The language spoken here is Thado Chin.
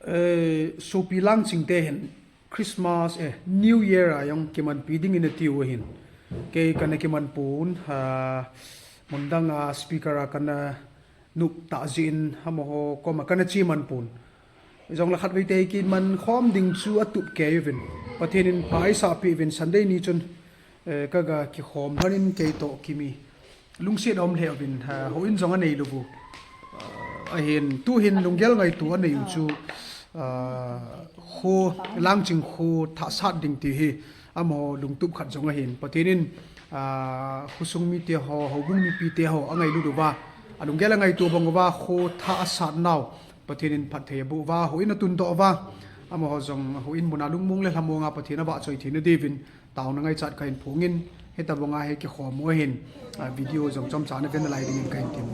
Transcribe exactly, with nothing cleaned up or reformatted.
Eh, sopi Langching te hin Christmas, eh, New Year a jong kimanpi dingin atiu ahin. Kei kana kiman pon, ah, mun dang a speaker a kana nop tah jeh in amaho koma kana che man pon. Jongle khatvei te kiman khom ding chu atup kei uvin. Pathen in pha eisah peh uvin Sunday ni chun, eh, kaga kikhom lhon in kei toh Kimi lungset aum lheh uvin, ah, houin jong anei lou u. Ah, ahin, tuhin lunggel ngaito anei u chu, ah, kho, Langching kho thah sat ding ti hi, amaho lungtup khat jong ahin. Pathen in, ah, khosung mite ho, houbung mipite ho, angailut uva, alunggel angaito bang uva, kho thah asat nau Pathen in phatthei aboh uva, houin atundoh uva, amaho jong houin muna lungmong le lhamong a Pathen avahchoi theina diuvin, taona ngaichat kahin phongin, hitabang a hi kikhom u ahin, ah, video jong chomcha naven nalai dingin kahin tem.